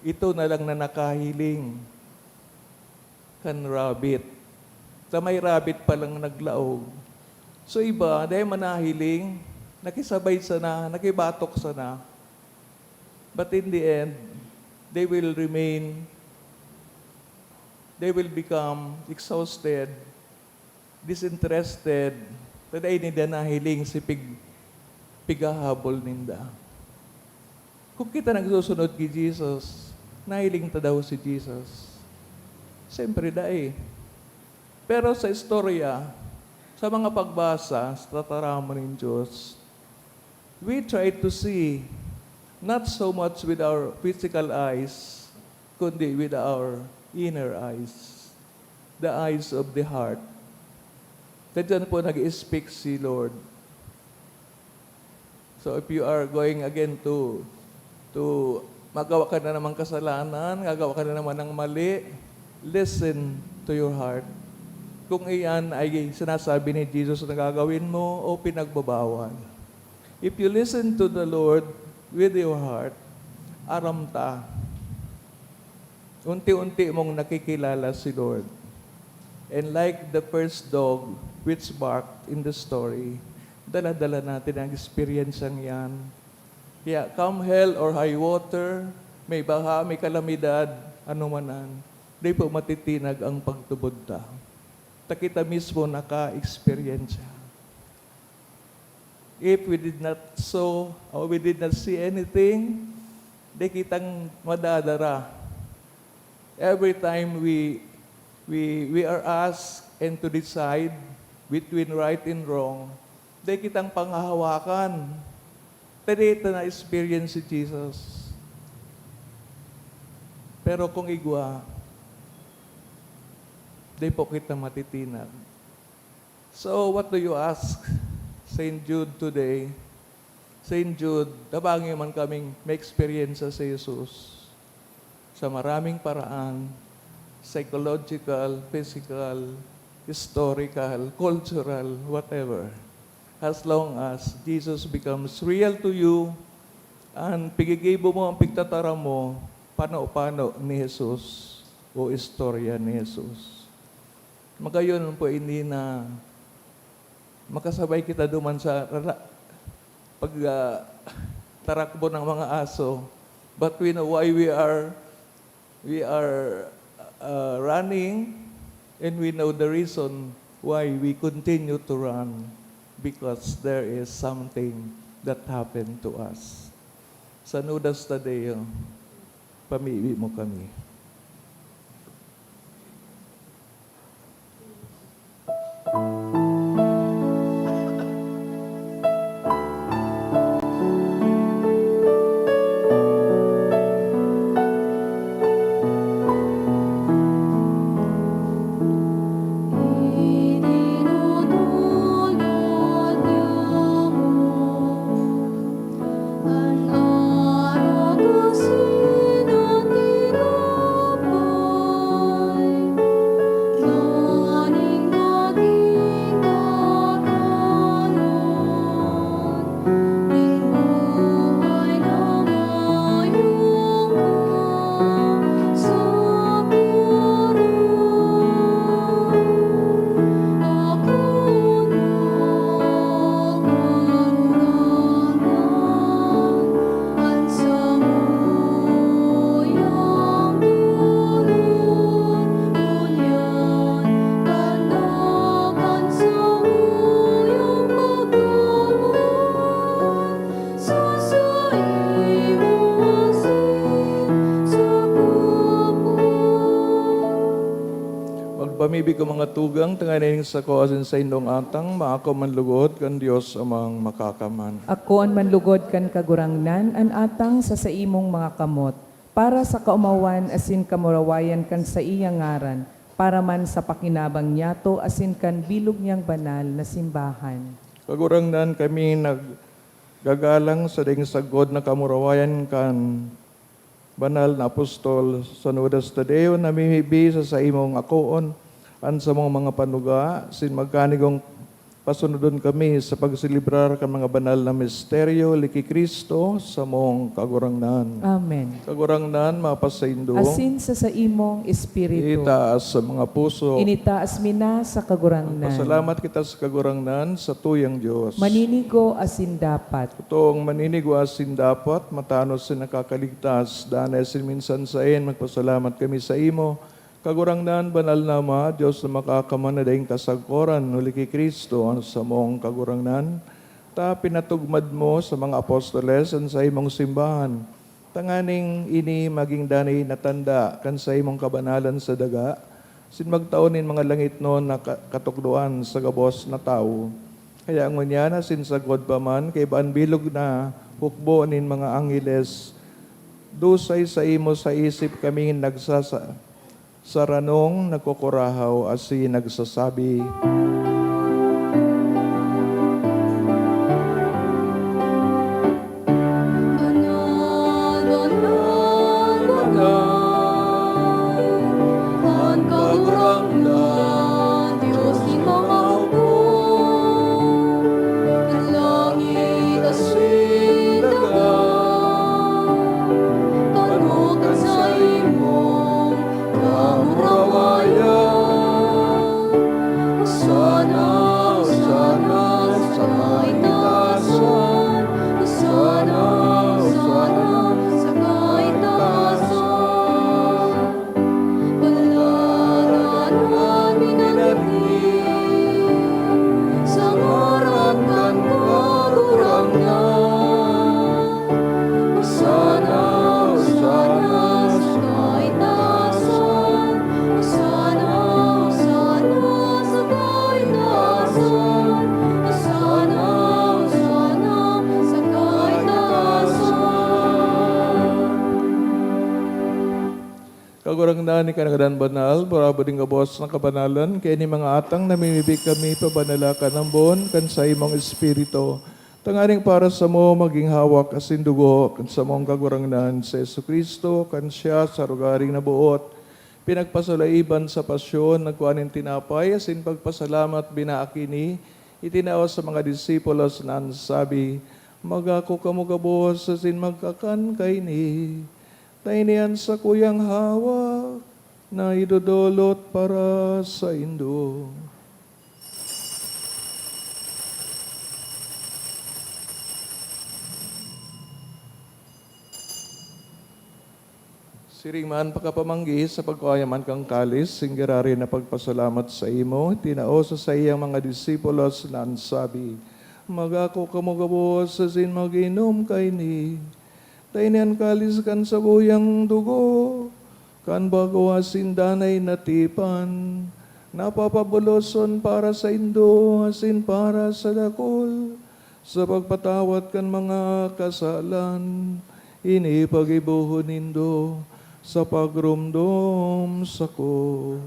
Ito na lang na nakahiling kan rabbit. Ta may rabbit palang naglaog. So iba, dai man nahiling, nakisabay sana, nakibatok sana. But in the end, they will remain, they will become exhausted, disinterested, ta dai ninda nahiling si pig-, pighahabol ninda. Kung kita nagsusunod ki Jesus, nahiling ta daw si Jesus? Siyempre, dai. Pero sa istorya, sa mga pagbasa sa tataramon nin Diyos, we try to see not so much with our physical eyes, kundi with our inner eyes, the eyes of the heart. Kaya dyan po nag-speak si Lord. So if you are going again to, to magawa ka na namang kasalanan, gagawa ka na naman ng mali, listen to your heart. Kung iyan ay sinasabi ni Jesus na gagawin mo o pinagbabawal. If you listen to the Lord with your heart, aram ta, unti-unti mong nakikilala si Lord. And like the first dog which barked in the story, dala-dala natin ang eksperyensyang yan. Kaya come hell or high water, may baha, may kalamidad, ano man an, di po matitinag ang pagtubod ta. Ta kita mismo naka-eksperyensya. If we did not saw or we did not see anything, di kitang madadara. Every time we, we, we are asked and to decide between right and wrong, di kitang panghahawakan. Ta di ta na-experience si Jesus. Pero kung igwa, di po kita matitinag. So, what do you ask Saint Jude today? Saint Jude, tabangi man kaming ma-experience si Jesus sa maraming paraan, psychological, physical, historical, cultural, whatever. As long as Jesus becomes real to you, and pigigibo mo ang pigtataram mo, pano-pano ni Jesus o istorya ni Jesus. Magayon po ini na makasabay kita duman sa rara-, pag, ah, tarakbo ng mga aso. But we know why we are, we are, ah, running, and we know the reason why we continue to run, because there is something that happened to us. Saludos ta Deo. Pamibi mo kami. Magpamibi ka, mga tugang, tanganing sako asin saindong atang maako man lugod kan Dios Amang Makakaman. Akoon man lugod kan Kagurangnan an atang sa saimong mga kamot, para sa kaomawan asin kamurawayan kan saiyang ngaran, para man sa pakinabang niyato asin kan bilog niyang banal na simbahan. Kagurangnan, kami naggagalang sa daing sagkod na kamurawayan kan banal na apostol San Judas Tadeo, namimibi sa saimong akoon an samong mga panuga, sin magkanigong pasunodon kami sa pagselebrar kan mga banal na misteryo, huli ki Cristo, samong Kagurangnan. Amen. Kagurangnan, mapasaindo. Asin sa saimong espiritu. Itaas sa mga puso. Initaas mi na sa Kagurangnan. Pasalamat kita sa Kagurangnan, sa tuyang Dios. Maninigo asin dapat. Totoong maninigo asin dapat, matanos asin nakakaligtas. Danay asin minsan saen, magpasalamat kami saimo, Kagurangnan, banal na Ama, Dios na makakaman na daing kasagkoran, huli ki Cristo, an samong Kagurangnan, ta pinatugmad mo sa mga apostoles an saimong simbahan, tanganing ini magin danay na tanda kan saimong kabanalan sa daga, asin magtao nin mga langitnon na ka-, katukdoan sa gabos na tawo. Kaya ngunyan, asin sagkod pa man, kaiba an bilog na hukbo nin mga angheles, dusay saimo sa isip kaming nagsasa-, saranong nagkukurahaw asin nagsasabi, "Banal, banal, banal an Kagurangnan, Dios nin mga hukbo, kan langit asin daga, tanokan sa imong kamurawayan. Hosana, Hosana sa kaitaasan. Hosana, Hosana sa kaitaasan. Paladanan an minaningning sa ngaran kan Kagurangnan. Hosana, Hosana sa kaitaasan. Hosana, Hosana sa kaitaasan. Hosana, Hosana sa kaitaasan. Kagurangnan, ika na gadan banal, burabod nin gabos na kabanalan, kaya nin mga atang namimibi kami, pabanala ka nang boon kan saimong Espiritu. Tanganing para samo magin hawak asin dugo kan samong Kagurangnan si Jesu-Cristo, kan siya sa arogaring naboot, pinagpasalaiban sa pasyon, nagkua nin tinapay asin pagpasalamat, binaak ini, itinao sa mga disipulos na an sabi, "Magako kamo gabos asin magkakan kaini, ta ini an sakuyang hawak na idodolot para saindo." Siring man, pakapamanggi, sa pagkua niya man kan kalis, asin giraray na pagpasalamat saimo, itinao sa saiyang mga disipulos na an sabi, "Magako kamo gabos asin mag-inom kaini, ta ini an kalis kan saguyang dugo, kan bago asin danay na tipan, na papaboloson para saindo asin para sa dakul, sa pagpatawad kan mga kasalan. Ini paggibohon nindo sa pagromdom sako.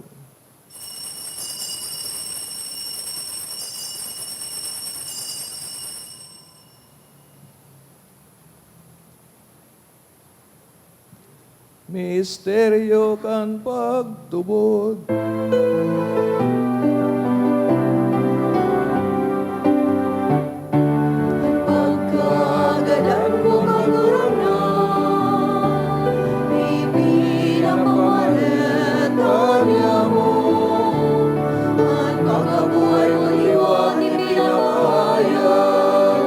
Misteryo kan pagtubod. Pagkagadan mo, Kagurangnan, ipinapamaleta niya mo. An pagkabuhay mo liwat ipinapahayag,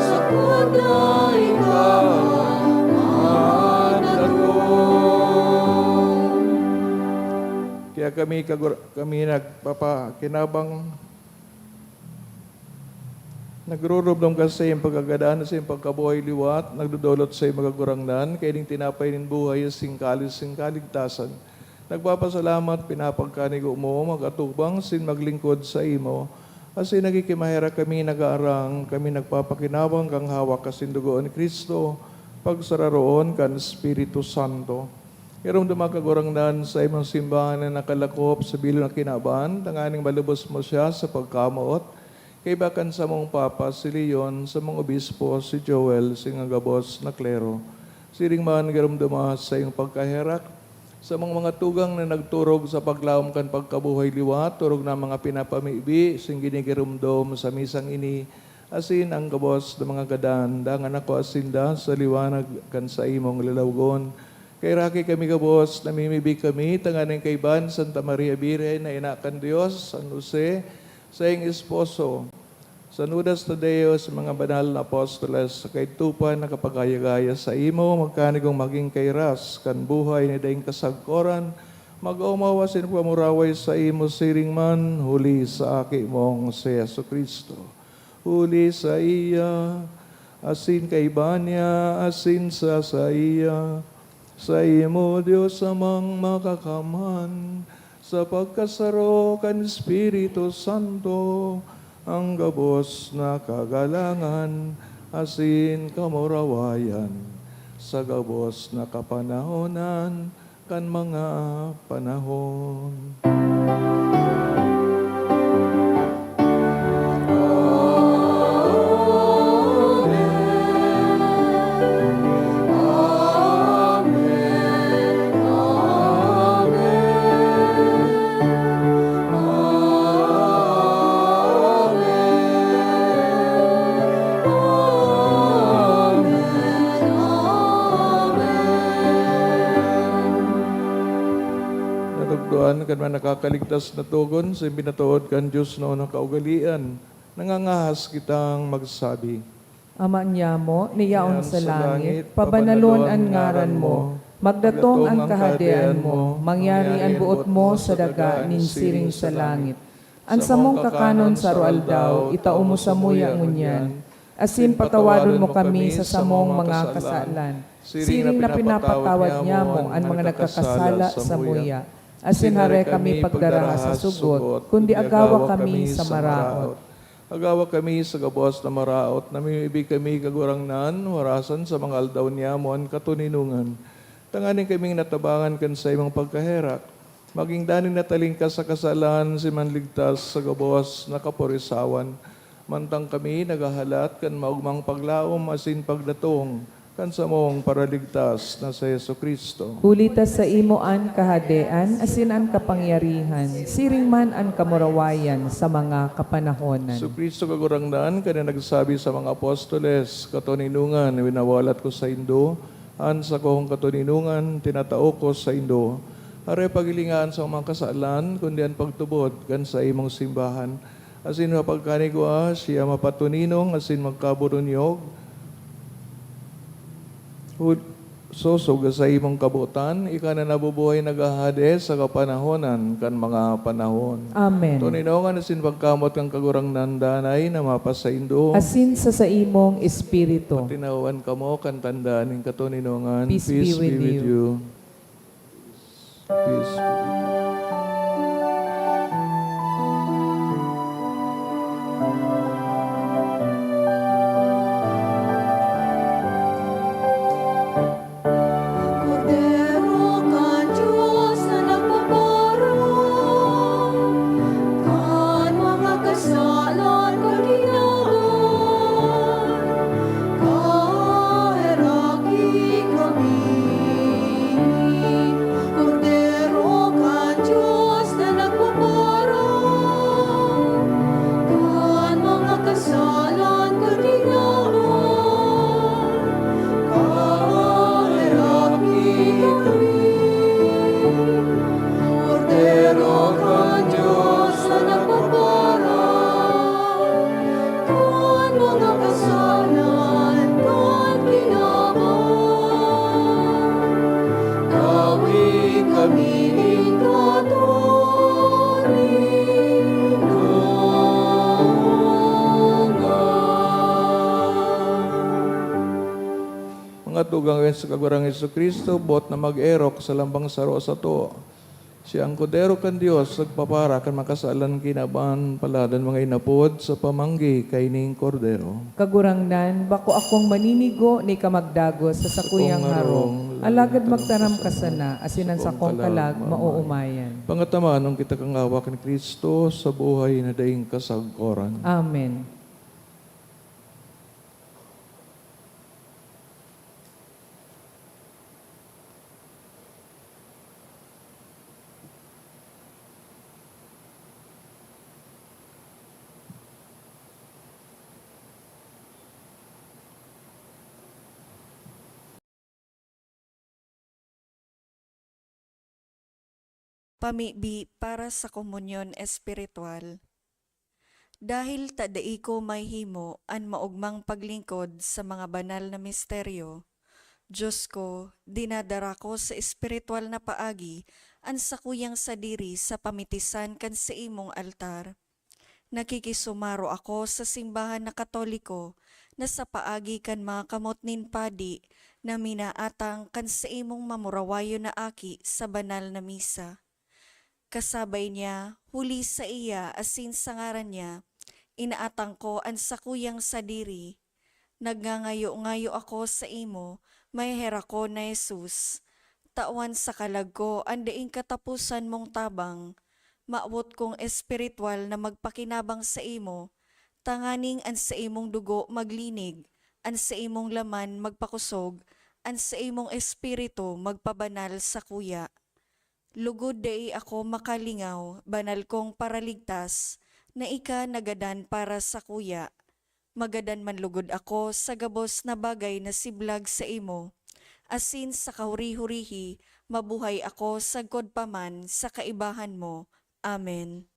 sakot na ika an dakul. Kaya kami, kagur-, kami nagpapakinabang, nagrurubdom ka sa iyong pagkagadan, sa iyong pagkabuhay liwat, nagdodolot sa iyong magagurangnan, kaining tinapay nin buhay, sing kalis, sing kaligtasan. Nagpapasalamat, pinapagkanigo mo, mag-atubang sin maglingkod saimo. Asin nagkikimaherak kami, nagaarang kami, nagpapakinabang kan hawak asin dugo ni Cristo, pagsararoon kan Espiritu Santo. Giromdoma, Kagurangnan, sa imong simbahan na nakalakop sa bilog na kinaban, tanganing malubos mo siya sa pagkamoot, kaiba kan samong Papa si Leon, samong Obispo si Joel, sing gabos na klero. Siring man, giromdoma sa iyong pagkaherak, samong mga tugang na nagturog sa paglaom kan pagkabuhay liwat, orog na mga pinapamibi, sing ginigiromdom sa misang ini, asin ang gabos na mga gadan, dangan ako asinda sa liwanag kan saimong lalawgon. Kaheraki kami gabos, namimibi kami, tanganing kaiba ni Santa Maria Birhen na ina kan Dios, San Jose, saiyang esposo, San Judas Tadeo, sa mga banal na apostoles, sa kaidto pa nakapagaya-gaya saimo, magkanigong magin kairas kan buhay na daing kasagkoran, mag-omaw asin pagpamuraway saimo siring man, huli sa Aki mong si Jesu-Cristo. Huli saiya, asin kaiba niya, asin sa saiya, saimo, Dios Amang Makakamhan, sa pagkasaro kan Espiritu Santo, ang gabos na kagalangan asin kamurawayan, sa gabos na kapanahonan kan mga panahon. Natukdoan kan mga nakakaligtas na togon sa ipinatawad kan Dios na unang kaugalian, nangangahas kitang magsabi. Ama niamo, na yaon sa langit, pabanalon an ngaran mo. Magdatong an kahadean mo, mangyari an boot mo sa daga nin siring sa langit. An samong kakanon sa aroaldaw, itao mo samuya ngunyan. Asin patawadon mo kami sa samong mga kasalan, siring na pinapatawad niamo an mga nagkakasala samuya. Asin hare kami pagdaraha sa sugot, kundi agawa kami sa maraot. Agawa kami sa gabos na maraot, namimibi kami, Kagurangnan, warasan sa mga aldaw niamo an katoninongan, tanganing kaming natabangan kan saimong pagkaherak, magin daning natalingkas sa kasalan, asin manligtas sa gabos na kaporisawan, mantang kami naghahalat kan maogmang paglaom asin pagdatong kan samong Paraligtas na si Jesu-Cristo. Huli ta saimo an kahadean asin an kapangyarihan, siring man an kamurawayan sa mga kapanahonan. Jesu-Cristo, Kagurangnan, kan nagsabi sa mga apostoles, "Katoninongan winawalat ko saindo, an sakong katoninongan tinatao ko saindo." Hare paghilinga an samong mga kasalan, kundi an pagtubod kan saimong simbahan. Asin mapagkanigwa siya mapatoninong asin magkaburunyog. Hul-, sosog sa imong kabotan, ika na nabubuhay naghahade sa kapanahonan kan mga panahon. Amen. Toninongan asin pagkamot kan Kagurangnan danay na mapasaindo. Asin sa saimong espiritu. Patinawan kamo kan tanda nin katoninongan. Peace be with you. Peace be with you. Kordero kan Dios na nagpaparang kan mga kasalan kan kinaban, kaheraki kami. Kordero kan Dios na nagpaparang kan mga kasalan kan kinaban, kaheraki kami. Kordero kan Dios na nagpaparang kan mga kasalan kan kinaban, gawi kami nin katoninongan. Mga tugang sa Kagurang Jesu-Cristo, boot na mag-erok sa lambang saro sato. Siya an Kordero kan Dios, nagpapara kan makasalan kinaban, paladan mga inapod sa pamanggi kaining Kordero. Kagurangnan, bako akong maninigo ni ka magdagos sa sakuyang Sakong harong, harong, alagad alagad magtaram magtaram ka ka sana, sana, asin an sakong sakong kalag kalag maoomayan. Pangatamanon kita kan hawak ni Cristo sa buhay na daing kasagkoran. Amen. Pamibi para sa komunyon espiritual. Dahil ta dai ko mahimo an maogmang paglingkod sa mga banal na misteryo, Dios ko, dinadara ko sa espiritual na paagi an sakuyang sadiri sa pamitisan kan saimong altar. Nakikisumaro ako sa simbahan na Katoliko na sa paagi kan mga kamot nin padi na minaatang kan saimong mamurawayon na aki sa banal na misa. Kasabay niya, huli saiya asin sa ngaran niya, inaatang ko an sakuyang sadiri. Nagngangayo-ngayo ako saimo, maheherakon na Jesus. Tawan sa kalag ko an daing kataposan mong tabang. Mawot kong espiritual na magpakinabang saimo, tanganing an saimong dugo maglinig, an saimong laman magpakosog, an saimong espiritu magpabanal sakuya. Lugod dai ako makalingaw, banal kong Paraligtas, na ika nagadan para sakuya. Magadan man lugod ako sa gabos na bagay na siblag saimo, asin sa kahuri-hurihi mabuhay ako sagkod pa man sa kaibahan mo. Amen.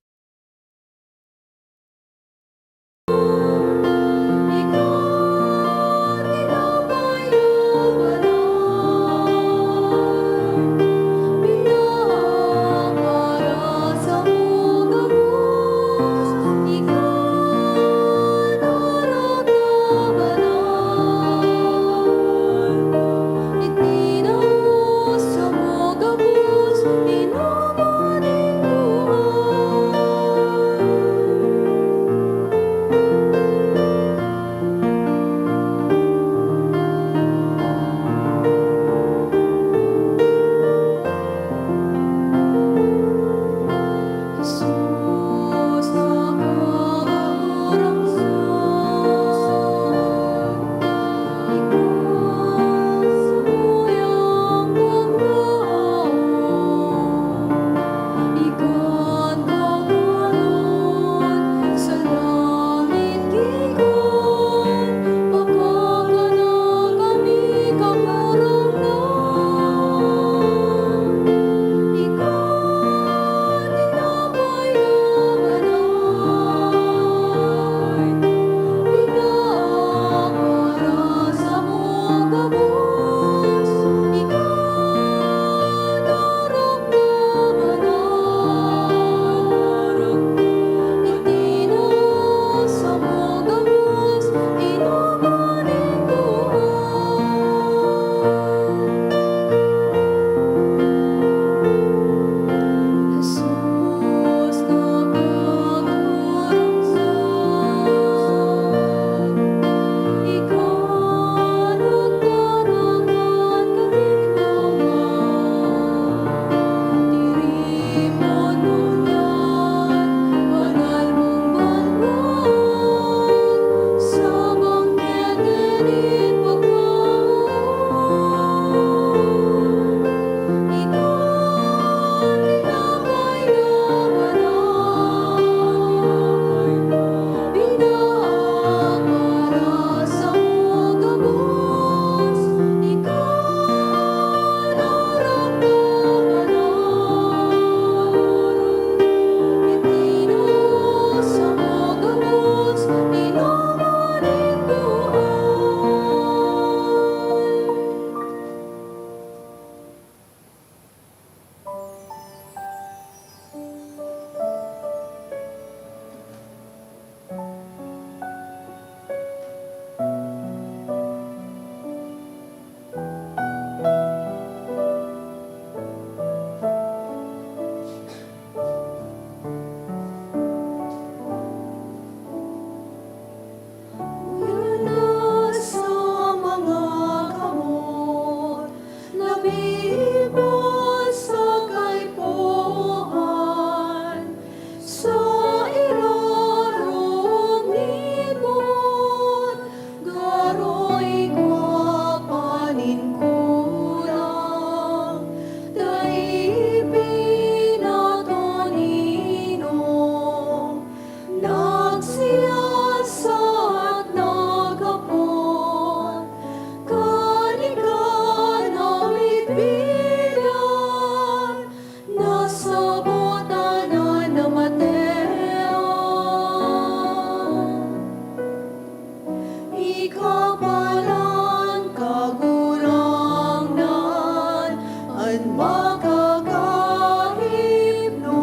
Makakahipno,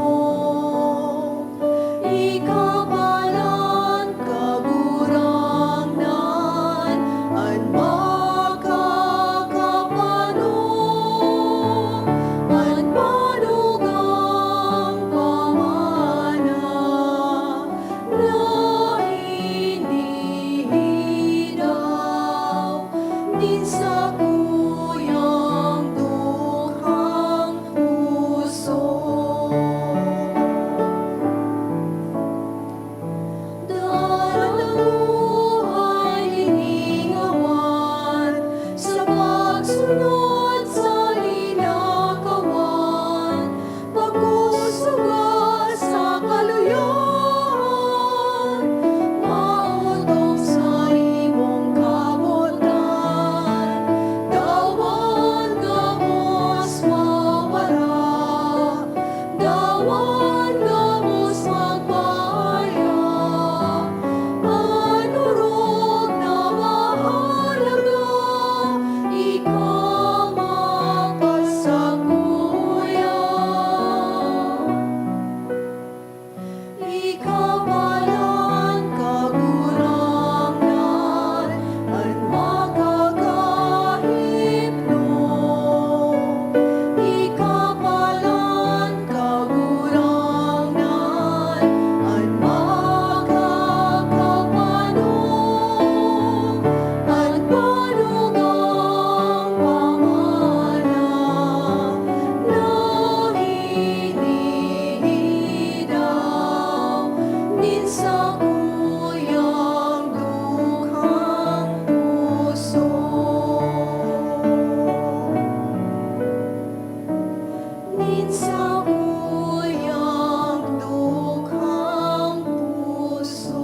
ikapalan Kagurangnan, an makakapano, an manugang pamana, na inihidaw nin sakuyang dukhang puso. Dalan ang buhay nin Kawan sa pagsunod sa linakawan, pagkusuga sa kaluyahan, maotok sa imong kabotan, dawan gabos mawara, dawan gabos magpaya, an orog na mahalaga, ika makasakuya. Ikapalan Kagurangnan an makakahipno. Ikapalan Kagurangnan an makakapano, an manugang pamana na inihidaw nin sakuyang dukhang puso. Nin sakuyang dukhang puso.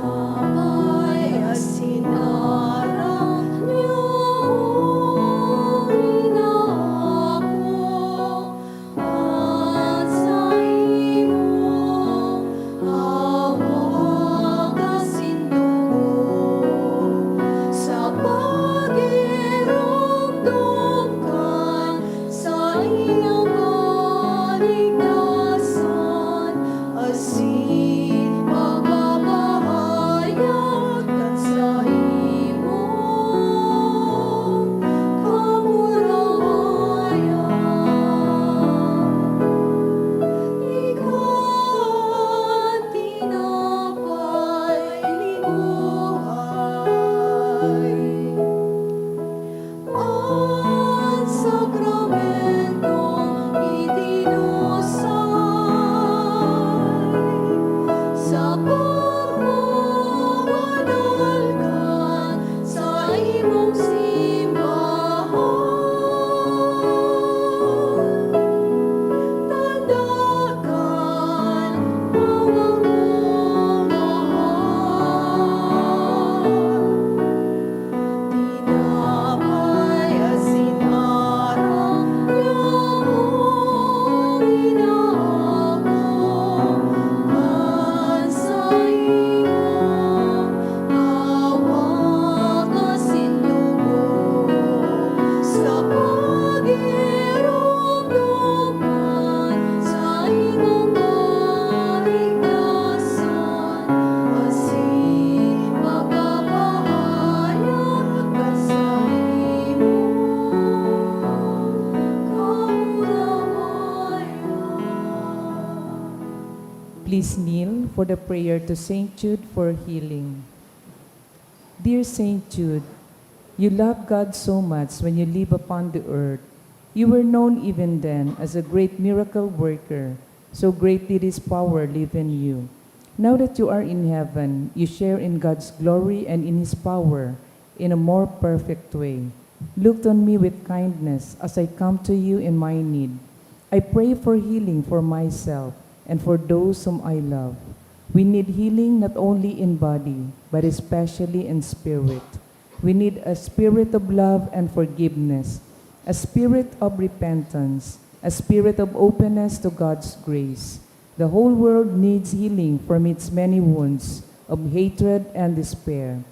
Tinapay asin aram niyo, inaako an saimo hawak asin dugo, sa pagiromdom kan saiyang kaligtasan, asin pagpapahayag kan saimong kamurawayan. Ika an tinapay nin buhay. An sakramentong itinusay sa pagpabanal kan saimong simbahan. Tanda kan pagmamahal. Tinapay asin aram niya, inaako an saimo hawak asin dugo, sa pagiromdom kan saimong kaligtasan, asin pagpapahayag kan saimong kamurawayan. Please kneel for the prayer to Saint Jude for healing. Dear Saint Jude, you loved God so much when you lived upon the earth. You were known even then as a great miracle worker, so great did His power live in you. Now that you are in heaven, you share in God's glory and in His power in a more perfect way. Look on me with kindness as I come to you in my need. I pray for healing for myself and for those whom I love. We need healing not only in body, but especially in spirit. We need a spirit of love and forgiveness, a spirit of repentance, a spirit of openness to God's grace. The whole world needs healing from its many wounds of hatred and despair.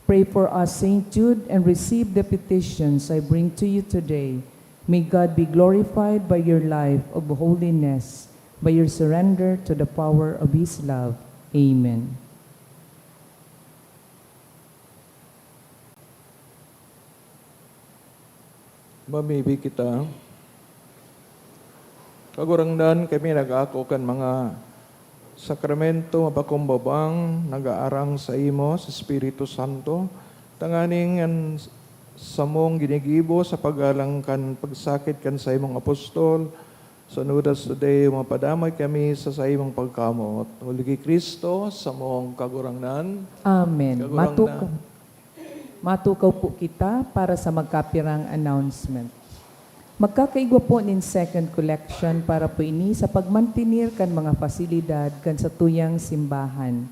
Pray for us, Saint Jude, and receive the petitions I bring to you today. May God be glorified by your life of holiness, by your surrender to the power of His love. Amen. Mamibi kita. Kagurangnan, kami nag-aako kan mga sakramento mapakumbabang nag-aarang saimo sa Espiritu Santo, tanganing an samong ginigibo sa paggalang kan pagsakit kan saimong apostol, sa Nudas Today, mapadamay kami sa saimong pagkamoot. Huli ki Cristo, samong Kagurangnan. Amen. Kagurangnan. Matukaw, matukaw po kita para sa magkapirang announcement. Magkakaigwa po nin second collection para po ini sa pagmantenir kan mga pasilidad kan satuyang simbahan.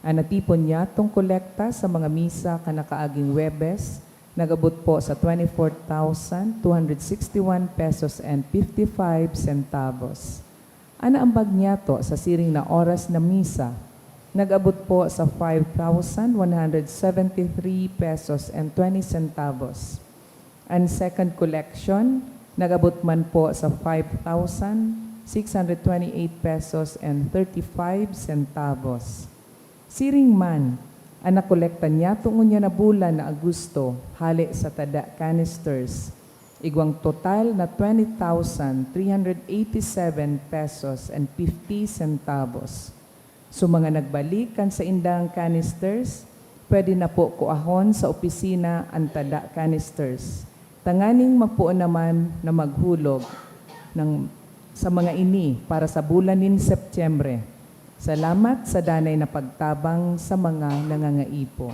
An natipon niyatong kolekta sa mga misa kan nakaaging Huwebes, nag-abot po sa twenty-four thousand two hundred sixty-one pesos and fifty-five centavos. An naambag niyato sa siring na oras na misa, nag-abot po sa five thousand one hundred seventy-three pesos and twenty centavos. An second collection, nag-abot man po sa five thousand six hundred twenty-eight pesos and thirty-five centavos. Siring man, an nakolekta niyato ngunyan na bulan na Agosto, hale sa tada canisters, igwang total na twenty thousand three hundred eighty-seven pesos and fifty centavos. So, mga nagbalik kan saindang canisters, pwede na po kuahon sa opisina an tada canisters, tanganing magpoon naman na maghulog ng, sa mga ini para sa bulan nin Setyembre. Salamat sa danay na pagtabang sa mga nangangaipo.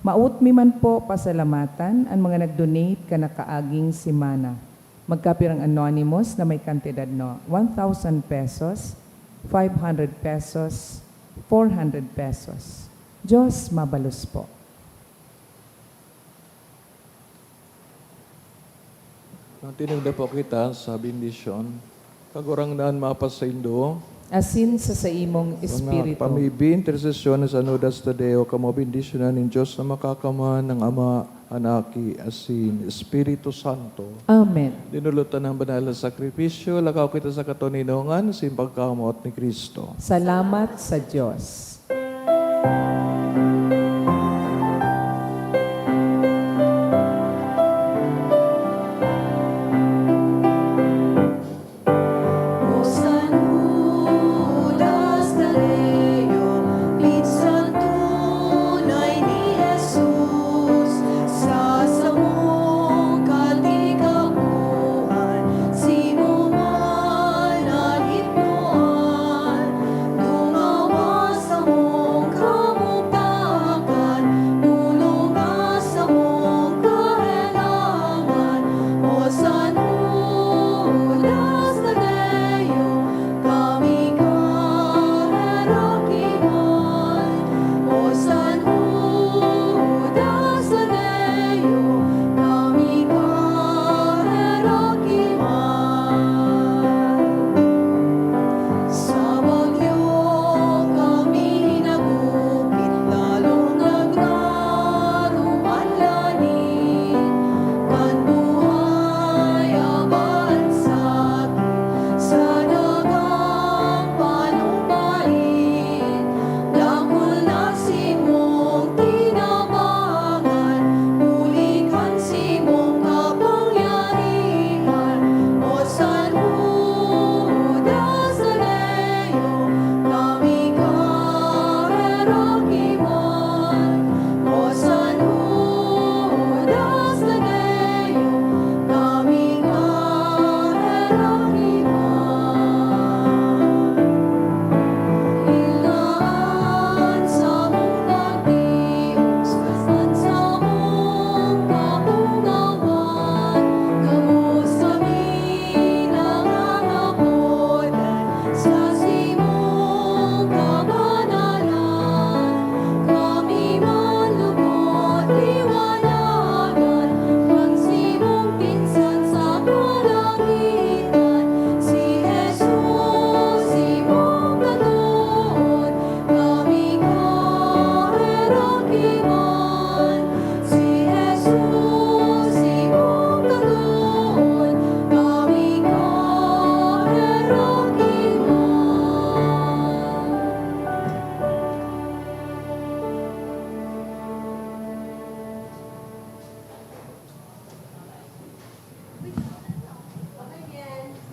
Maot mi man po pasalamatan an mga nag-donate kan nakaaging semana. Magkapirang anonymous na may kantidad na one thousand pesos, five hundred pesos, four hundred pesos. Diyos mabalos po. Magtinigda po kita sa bendisyon. Kagurangnan mapasaindo. Asin sa saimong Mga espiritu. Pamibi, intersesyon sa Nudas Tadeo, kamo bendisyonan nin Diyos na makakaman, ng Ama, an Aki, asin Espiritu Santo. Amen. Dinulotan ng banal na sakripisyo, lakaw kita sa katoninongan, sin pagkamoot ni Cristo. Salamat sa Diyos.